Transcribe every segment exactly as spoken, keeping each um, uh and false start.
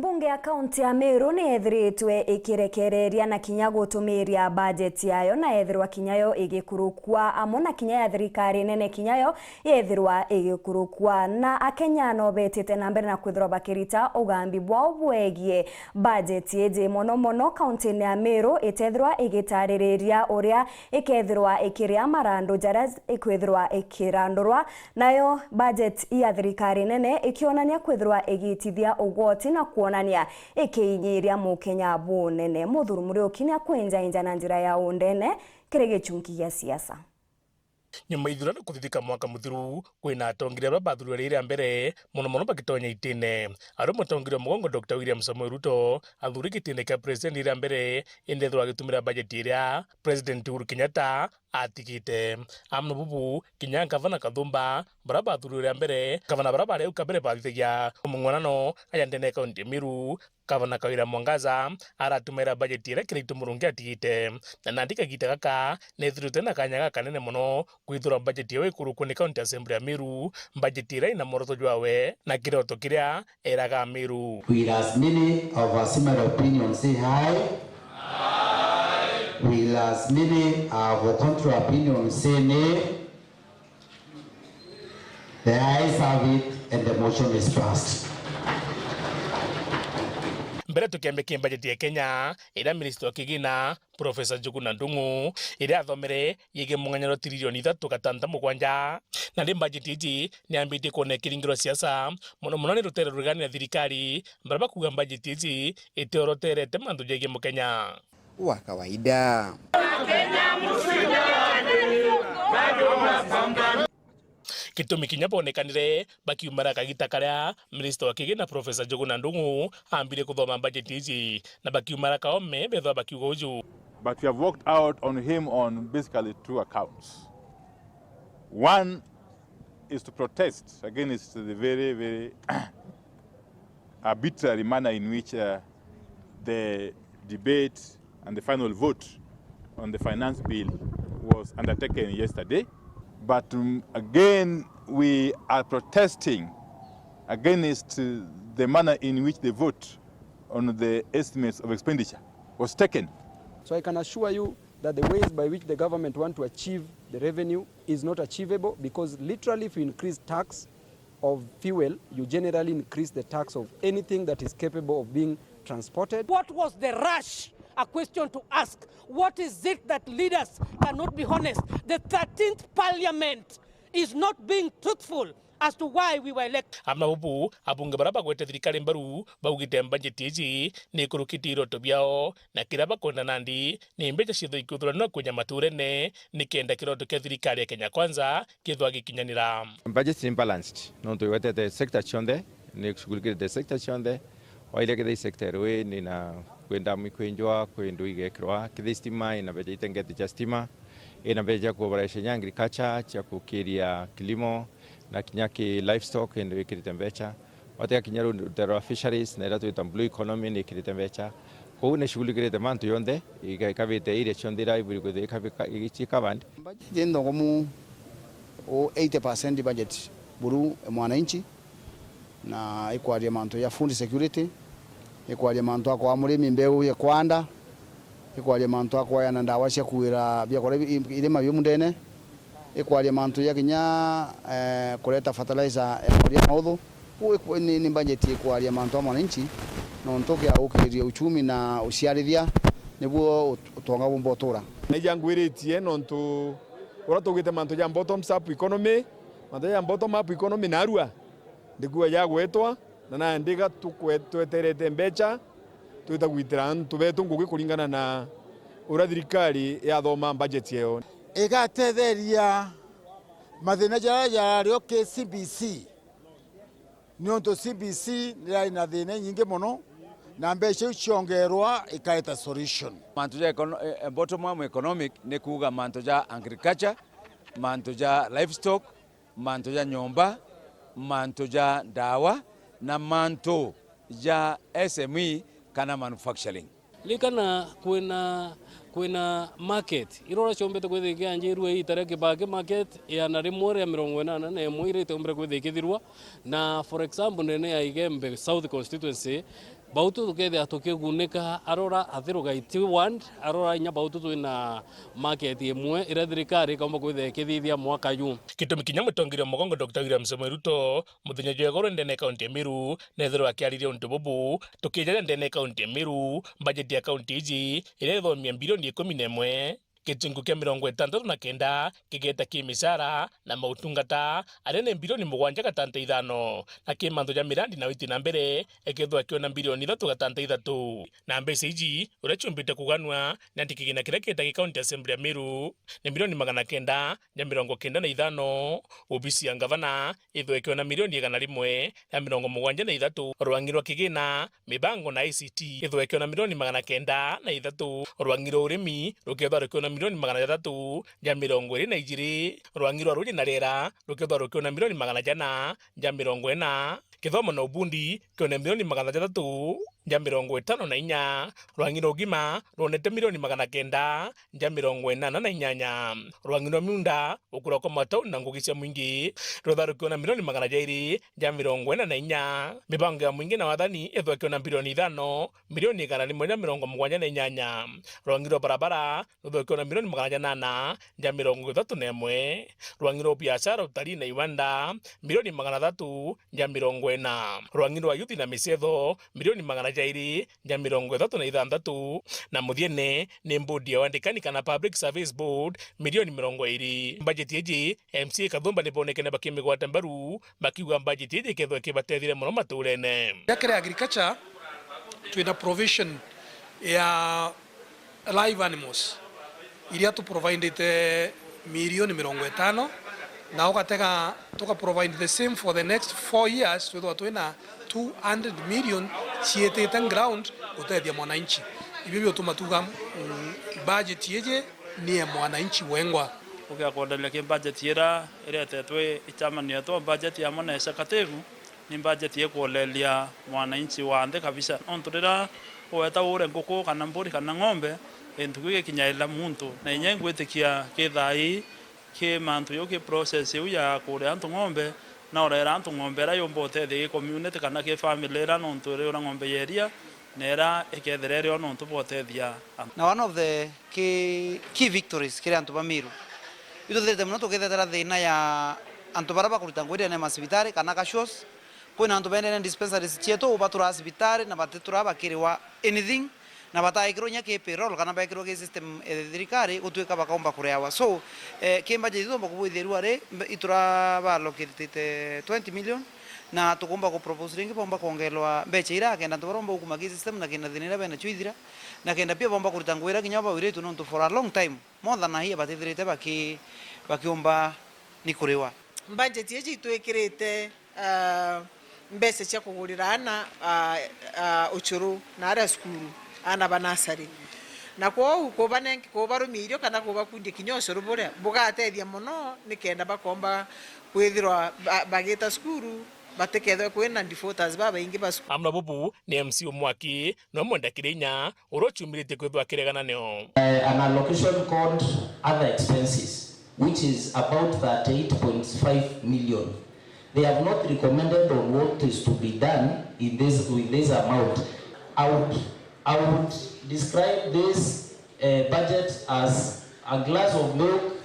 Mbunge ya kaunti ya Meru ni yethiritwe ikirekereria na kinya gutumiria bajeti yayo, na yethirwa kinya yo igikurukua, amwe na kinya ya thirikari nene kinya yo yethirwa igikurukua. Na Akenya no betite na mbere na kwithirwa bakirita ugambi bwao bwegie bajeti iji, mono mono kaunti-ini ya Meru itethirwa igitaririria uria ikethirwa ikiria marandu jaria ikwithirwa ikirandurwa. Nayo bajeti ya thirikari nene ikionania kwithirwa igitithia ugwati na kwonania ikiinyiria Mukenya bunene. Muthuri Muriuki ni akwinjainja na njira ya undene kiri gichunki gia siasa. Nyuma ithurano kuthithika mwaka muthiru, kwina atongeria baria bathurirwe ria mbere, mono mono bagitonya itine. Ari mutongeria wa mugongo Doctor William Samoei Ruto athuri gitine kia president ria mbere, indi ethirwa agitumira bajeti iria President Uhuru Kenyatta atigite. Amwe na bubu, kinya ngavana Kathumba, baria bathurirwe ria mbere, ngavana baria bari au kabere bathithagia mung'uanano aja ndene ya kaunti ya Meru, Gavana Kawira Mwangaza aratumaira bajeti iria Kiraitu Murungi atigite, na nandi kagita gaka nethirite na kanya gakanene mono kwithirwa bajeti iyo ikurukua ni County Assembly ya Meru, bajeti iria ina mworoto jwawe na kiroto kiria eraga Ameru. Will as many of a similar opinion say aye? Will as many of a contrary opinion say nay? The ayes have it and the motion is passed. Mbere tukiambia ki bajeti ya Kenya, iria minista wa kigina, Professor Njuguna Ndung'u, iria athomere yegii mung'anyiro tiririoni ithatu gatanta mugwanja. Nandi bajeti iji niambitie kwona ikiringirwa siasa, mono mono ni rutere ruregani na thirikari, baria bakuuga bajeti iji itioroterete mantu jegii Mukenya. Wa kawaida. Gitumi kinya bonekanire bakiumara kagita karia minista wa kigina Professor Njuguna Ndung'u ambire kuthoma bajeti iji, na bakiumara kaome bethwa bakiuga uju. But we have worked out on him on basically two accounts. One is to protest against the very, very arbitrary manner in which, uh, the debate and the final vote on the finance bill was undertaken yesterday. But, um, again, we are protesting against, uh, the manner in which the vote on the estimates of expenditure was taken. So I can assure you that the ways by which the government want to achieve the revenue is not achievable, because literally, if you increase tax of fuel, you generally increase the tax of anything that is capable of being transported. What was the rush? A question to ask. What is it that leaders cannot be honest? The thirteenth parliament is not being truthful as to why we were elected. Amwe na bubu, abunge baria bagwete thirikari mbaru baugite bajeti iji ni ikurukite iroto biao, na kiria bakwenda nandi ni mbeca ciithwe ikiuthuranua kwija maturene, nikenda kiroto kia thirikari ya Kenya Kwanza kithwa gikinyanira. Budget ni balanced, nontu igwetete sector cionthe, ni ishughulikirite sector cionthe. Waile kethira i sector ya rui, ni na kwi ndamu ikwinjwa, kwi ndu igekirwa, kethira i stima, ina mbeca itengete cia stima, ina mbeca cia kuboresha kinya agriculture, cia kukiria kilimo, na kinya ki livestock, indu ikirite mbeca. Watega kinya ru-, rutero rwa fisheries, na iria twita blue economy, ni ikirite mbeca. Kou ni ishughulikirite mantu yonthe, iga-, ikabite area cionthe iria iburi kwithirwa ikabi-, ka-, igi-, cikabandi. Budget ni nthogomu, o eighty percent budget buru e mwananchi, na ikwaria mantu ja food security, ikwaria mantu a kwaa murimi mbeu ya kwanda, ikwaria mantu a kweana ndawa cia kuira biakura bi-, irima biu mundene, ikwaria mantu ja kinya, eh, kureta fertilizer ya moria mauthu. Uu iku-, ni, ni budget ikwaria mantu a mwananchi, nontu kia gukiria uchumi na uciarithia, nibuo ut-, utonga bumba utura. Naija ngwiritie nontu uria tugite mantu ja bottoms up economy, mantu ja bottom up economy narua ndikuga jagwetwa, na nandi ga tukwe-, tweterete mbeca, twita gwitira antu betu ngugi kuringana na uria thirikari yathoma budget yeyo. Igatetheria mathina jaria jarario ki C B C, niuntu C B C nirari na thina inyingi mono, na mbeca iu ciongerwa ikareta solution. Mantu ja econo-, eh, eh, bottom up economic ni kuuga mantu ja agriculture, mantu ja livestock, mantu ja nyomba, mantu ja ndawa, na mantu ja S M E kana manufacturing. Ririkana kwina Kwina market, iria uria ciombite kwithira ikianjirua iita ria Kibaki market, iana rimwe ria mirongo inana na imwe iria itiombire kwithira ikithirua, na for example, ndene ya Igembe South Constituency, bautu tukethira tukigunika, arora Athiru Gaiti ward, arora inya bautu twina market imwe iria thirikari ikaumba kwithira ikithithia mwaka ju. Gitumi kinya mutongeria wa mugongo Doctor William Samoei Ruto, muthenya jwa igoro ndene ya kaunti ya Meru, nethirwa akiariria untu bubu, tukijaja ndene ya kaunti ya Meru, bajeti ya kaunti iji iria ithomia mbirioni ikumi na imwe, gicunku kia mirongo itantatu na kenda kigeta ki micara na mautungata, aria ni mbirioni mugwanja gatanta ithano, na ki mantu ja mirandi na witi na mbere, ikethirwa kiona mbirioni ithatu gatanta ithatu. Na mbeca iji, uria ciumbite kuganua, ni ati kigina kiria kieta ki County Assembly ya Meru, ni mbirioni magana kenda ja mirongo kenda na ithano, obisi ya ngavana, ithwe ikiona milioni igana rimwe na mirongo mugwanja na ithatu, rwangi rwa kigina, mibango na I C T, ithwe ikiona milioni magana kenda na ithatu, rwangi rwa urimi rukethwa rukiona milioni magana jathatu ja mirongo iri na ijiri, rwangi rwa ruuji na riera rukethwa rukiona milioni magana jana ja mirongo ina, kithomo na ubundi kione milioni magana jathatu ja mirongo itano na inya, rwangi rwa ugima rwonete milioni magana kenda ja mirongo inana na inyanya. Rwangi rwa miunda, gukura kwa matauni na ngugi cia mwingi, rwethwa rukiona milioni magana jairi ja mirongo ina na inya. Mibango ya mwingi na wathani ithwa ikiona bilioni ithano, milioni igana rimwe ria mirongo mugwanja na inyanya. Rwangi rwa barabara, rwethwa rukiona milioni magana janana ja mirongo ithatu na imwe. Rwangi rwa biashara, utalii na iwanda, milioni magana thatu ja mirongo ina. Rwangi rwa yuthi na micetho, milioni magana jairi ja mirongo ithatu na ithanthatu, na muthiene ni mbodi ya wandikani kana Public Service Board, milioni mirongo iri. Bajeti iji, M C A Kathumba ni bonekene bakimigwata mbaru, bakiuga bajeti iji ikethwa ikibatethire mono maturene. Kiri agriculture, twina provision ya live animals, iria tu providete milioni mirongo itano, na ugatega tuka provide the same for the next four years, twithwa twina two hundred million ciitite ground gutethia mwananchi. Ibio biutuma tuga, mm, budget iji ni ya mwananchi wengwa. Ugia kuenderia ki budget ira iretetwe i chairman yetu wa budget amwe na executive, ni budget ikuoleria mwananchi wa nthi kabisa. Nontu riria uweta ugure nguku kana mburi kana ng'ombe, gintu kiu gikinyairira muntu. Na inya ingwitikia ki thaa ii, ki mantu jau, ki process iu ya kuria antu ng'ombe, na urera antu ng'ombe iria yumba utethia ki community kana ki family iria, nontu iriura ng'ombe ya iria, na iria ikethira irio nontu bwa utethia antu. Na one of the key, key victories kiri antu ba Meru, ituthiite mono tukithetera thina ya antu baria bakuruta ngugi ndene ya masibitari kana casuals. Kwina antu bendene dispensaries cietu baturaa cibitari na batituraa bakiriwa anything, na bataikirwa inya ki payroll kana baikirwa ki system ya thirikari gutuika bakaumba kuriawa. So, eh, ki budget itumba kubwithirua ri, mbe-, itura ba allocate twenty million, na tukumba ku propose ringi baumba kuongerwa mbecha ira, kenda antu baria baumba gukuma ki system na kenda thina iria benacio ithira, na kenda pia baumba kuruta ngugi iria kinya bawiritu, nontu for a long time, more than a year batithirite baki-, bakiumba ni kuriwa. Budget iji itwikirite, ah, mbeca cia kugurira aana, ah, ah, ucuru na aria cukuru, aana ba nasari. Na kwou kubanenge-, kubarumia irio kana kubakundia kinya ucuru buria bugatethia mono, nikenda bakomba kwithirwa ba-, bagita cukuru, batikethwe kwina defaulters babaingi ba cukuru. Amwe na bubu ni M C Omwaki, no mwenda Kirinya, uria uciumiritie kwithwa akiregana nio. Eh, an allocation called other expenses, which is about thirty-eight point five million. They have not recommended on what is to be done in this, with this amount. I would, I would describe this, eh, budget as a glass of milk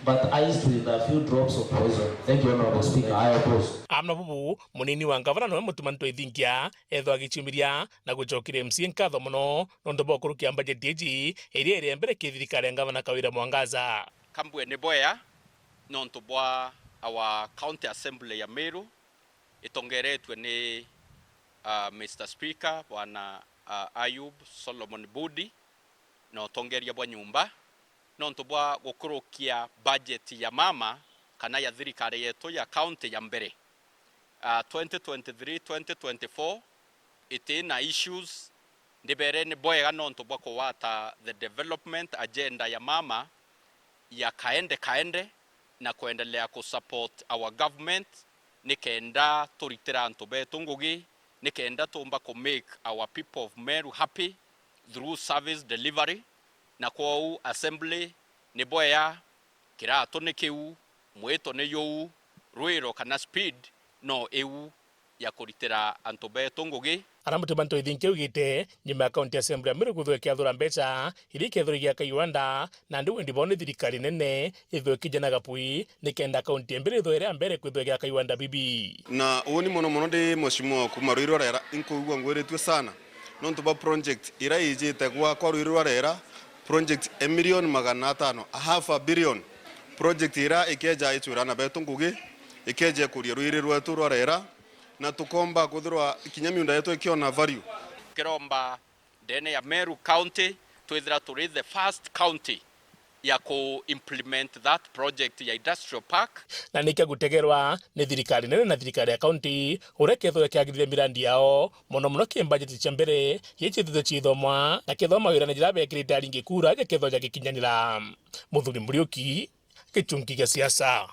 but iced with a few drops of poison. Thank you, Honorable Speaker. I oppose. Amwe na bubu, munini wa ngavana nowe Mutuma M'Ethingia, ethwa agiciumiria na gucokeria M C A nkatho mono nontu bwa kurukia bajeti iji iria iri mbere ki thirikari ya ngavana Kawira Mwangaza. Kambwe ni bwea nontu bwa our County Assembly ya Meru itongeretwe ni, ah, Mister Speaker, Bwana, ah, Ayub Solomon Budi, na utongeria bwa nyumba, nontu bwa gukurukia budget ya mama kana ya thirikari yetu ya county ya mbere. Ah, twenty twenty-three, twenty twenty-four, iti na issues, ndibere ni bwega nontu bwa kugwata the development agenda ya mama ya kaende kaende, na kuendelea ku support our government, nikenda turitira antu betu ngugi, nikenda tumba ku make our people of Meru happy through service delivery. Na kwou assembly ni bwea, kiratu ni kiu, mwito ni juu, rwiro kana speed no iu ya kuritira antu betu ngugi. Arambuti bantu ithinki ugite nyuma ya County Assembly ya Meru kwithirwa ikiathura mbeca iria ikethirwa igiaka iwanda, nandi wendi bwao ni thirikari nene ithirwe ikijana gapui nikenda kaunti ya Meru ithirwe iri ya mbere kwithirwa igiaka iwanda bibi. Na uuni mono mono ndi mheshimiwa wa kuuma Ruiri rwa Rera, inkuigua ngwiritue sana nontu bwa project ira ijite gwakwa Ruiri rwa Rera, project e milioni magana atano, a half a billion, project ira ikeja icwira ana betu ngugi, ikeja ikuria Ruiri rwetu rwa Rera, na tukomba kwithirwa kinya miunda yetu ikiona value. Kiromba ndene ya Meru County, twithira turi the first county ya ku implement that project ya industrial park. Na nikia gutegerwa ni thirikari nene na thirikari ya county uria kethirwa kiagirithia mirandi yao, mono mono ki mbajeti cia mbere, iria ciithithwe ciithomwa, na kethirwa mawirane jaria bekirite aringi kura jakethirwa jagikinyanira. Muthuri Muriuki, Gichungi gia siasa.